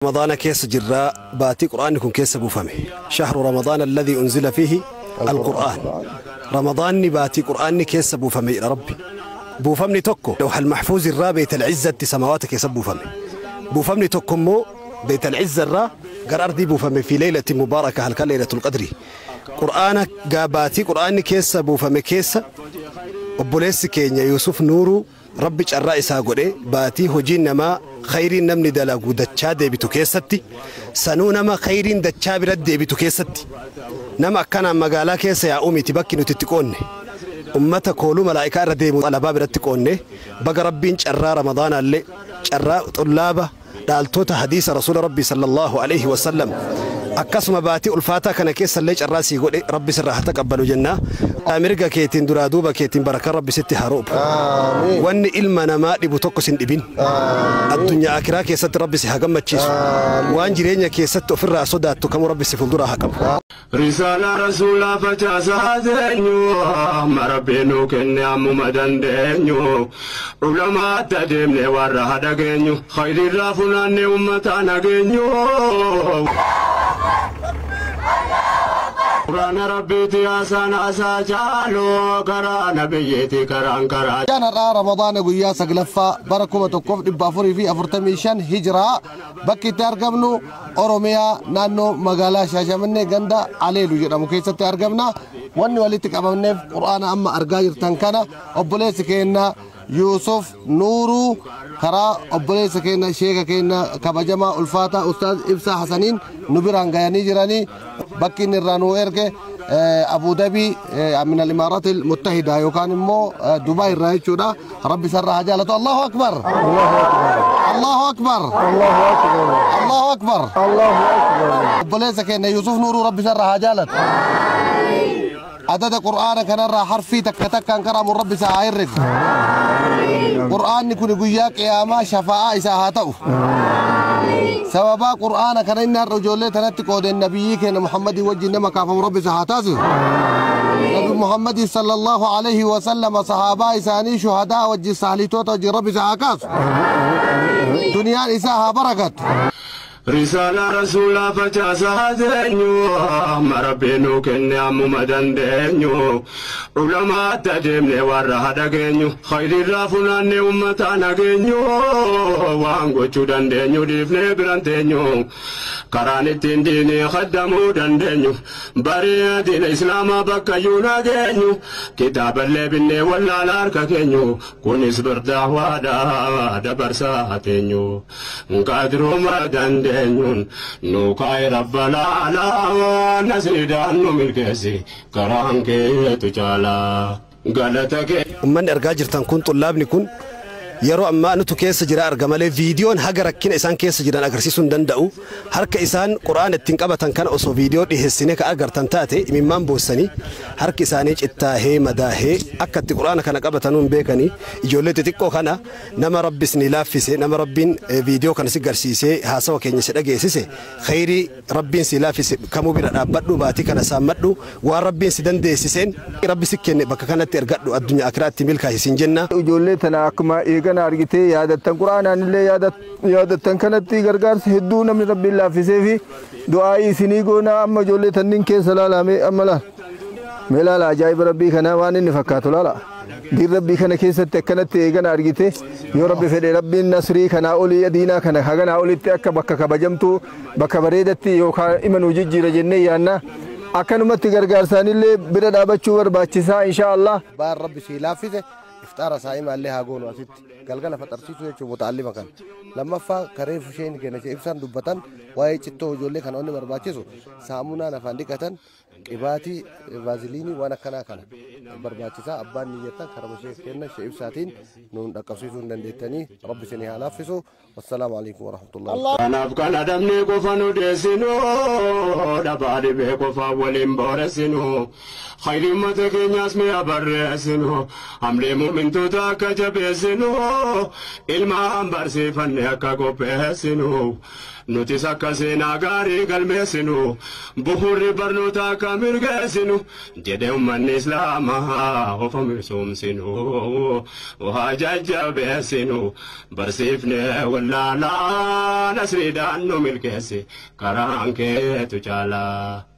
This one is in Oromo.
رمضان keessa jirra baatii qur'aanni kun keessa buufame. شهر رمضان الذي أنزل فيه القرآن. Ramadaanni baatii qur'aanni keessa buufame jedha Rabbi. Buufamni tokko lawhal mahfuuz irraa beeytal izzatti samawaata keessa buufame. Buufamni tokko immoo beeytal izza irraa gara ardii buufame fi leylati mubaaraka halkan leylatul qadri. Qur'aana baatii qur'aanni keessa buufame keessa obboleessi keenya Yuusuf Nuuruu Rabbi carraa isaa godhe baatii hojiin namaa khayriin namni dalagu dachaa deebitu keessatti sanuu nama khayriin dachaa bira deebitu keessatti nama akkanaan magaalaa keessa yaa'uu miti bakki nuti itti qoonne ummata kooluu malaa'ikaa irra deemu alabaa biratti qoonne baga Rabbiin carraa Ramadaanaallee carraa xullaaba dhaaltota hadiisa rasuula Rabbii sallallahu alaihi wasallam akkasuma baatii ulfaataa kana keessallee carraa sii godhe Rabbi sirraa haa taqabbalu jennaa. Mirga keetiin duraa duuba keetiin barakaa Rabbi sitti haa roobu. Wanni ilma namaa dhibu tokko sin dhibin. Addunyaa akiraa keessatti Rabbi si haa gammachiisu. Waan jireenya keessatti ofirraa sodaattu kamuu Rabbi si fuulduraa haa qabu. Risaalaa rasuulaa facaasaa teenyu amma Rabbiin nuu kenne ammuma dandeenyu ulamaatti adeemne warra haa dhageenyu khayriirraa funaanne uummataa nageenyu. Quraana Rabbiiti haasaan haasaa caaloo karaa nabiyyiiti karaan karaa. Guyyaan har'aa Ramadaana guyyaa 9ffaa bara 1445 Hijiraa bakki itti argamnu Oromiyaa naannoo magaalaa Shaashamannee ganda Aleelu jedhamu keessatti argamna. Wanni walitti qabamneef qur'aana amma argaa jirtan kana obboleessi keenya Yuusuf Nuuruu karaa obboleessa keenya sheeka keenya kabajamaa ulfaataa Ustaaz Ibsaa Hasaniin nu biraan gayanii jiranii bakki inni irraa nu erge Abu Dhabii min al-Imaaraat al-Muttahida yookaan immoo Dubaay irraa jechuudha. Rabbi sarara haa jaalatu. Allahu Akbar! Allahu Akbar! Allahu Akbar! Obboleessa keenya Yuusuf Nuuruu Rabbi sarara haa jaalatu. Adada qur'aana kanarraa harfii takka takkaan qaraamu Rabbi isaa haa herregu. Qur'aanni kun guyyaa qiyaamaa shafaa'aa isaa haa ta'u. Sababaa qur'aana kana inni har'a ijoollee tanatti qoodeen nabiyyii keenya Muhammadii wajjin nama kaafamu Rabbi isaa haa taasisu. Nabi Muhammadii sallallahu alaihi wa sallam sahaabaa isaanii shuhadaa wajjin saalitoota wajjin Rabbi isaa haa kaasu. Duniyaan isaa haa barakattu. Risaalaa rasuulaa facaasaa teenyu amma Rabbiin nuu kenne ammuma dandeenyu ulamaatti adeemne warra haa dhageenyu khayriirraa funaanne uummataa nageenyu waan gochuu dandeenyu dhiifnee biran teenyu karaan ittiin diinii khaddamuu dandeenyu barii diina islaamaa bakka iyyuu nageenyu kitaaballee binnee wallaala harka keenyu kunis birdaawaadha dabarsaa teenyu qadruma dandeenyu. Nu kaa'e rabbalaalaa nasriidhaan nu milkeessi karaan keetu caalaa galata kee. Uummanni argaa jirtan kun xullaabni kun yeroo ammaa nutu keessa jira arga malee viidiyoon haga rakkina isaan keessa jiran agarsiisuu hin danda'u. Harka isaan qur'aana ittiin qabatan kana osoo viidiyoo dhiheessine ka agartan taate imimmaan boossanii harki isaanii cittaahee madaahee akka itti qur'aana kana qabatanuu hin beekanii ijoollee xixiqqoo kana nama Rabbis ni laaffise nama Rabbiin viidiyoo kana si garsiisee haasawa keenya si dhageessise khayrii Rabbiin si laaffise kamuu bira dhaabbadhu baatii kana saammadhu waan Rabbiin si dandeessiseen Rabbi si kenne bakka kanatti ergadhu addunyaa akiraatti milkaa'isiin jenna. Ijoollee tana akkuma eegana argitee yaadattan qur'aanaan illee yaadattan kanatti gargaarsa hedduu namni Rabbiin laaffisee fi du'aa'ii isinii goonaa amma ijoollee tanniin keessa laalame amma laala. Mee laala ajaa'iba Rabbii kanaa waan inni fakkaatu laala. Diin Rabbii kana keessatti akkanatti eegana argite yoo Rabbi fedhe Rabbiin nasrii kanaa olii diinaa kana haganaa olitti akka bakka kabajamtuu bakka bareedatti yookaan imanuu jijjiira jennee yaanna. Akkanumatti gargaarsaanillee bira dhaabachuu barbaachisaa insha Allah. Baan Rabbi sii laaffise ifxaara saa'imaallee haa goonu asitti galgala faxarsiisuu jechuun muta'allima kana. Lammaffaa karee fusheen keenya ibsaan dubbatan waa'ee cittoo ijoollee kana onni barbaachisu saamunaan afaan dhiqatan qibaatii vaaziliinii waan akkanaa kana barbaachisaa abbaan niyyattan karama ishee kenna ishee ibsaatiin nuun dhaqqabsiisuu hin dandeettanii Rabbi isinii haa laaffisu. Wassalaamu alaikum warahmatullahi. Kanaaf kana dhabnee qofa nu deessinu dhabaa dhibee qofa waliin booressinu khayri uummata keenyaas mi'a barreessinu hamlee muumintoota akka jabeessinu ilmaan barsiifanne akka qopheessinu. Nutis akka seenaa gaarii galmeessinu, bu'uurri barnoota akka mirgeessinu jedhe uummanni islaamaa ofa misoomsinu, waa jajjabeessinu, barsiifne wallaalaa nasriidhaan nu milkeessi, karaan keetu caalaa.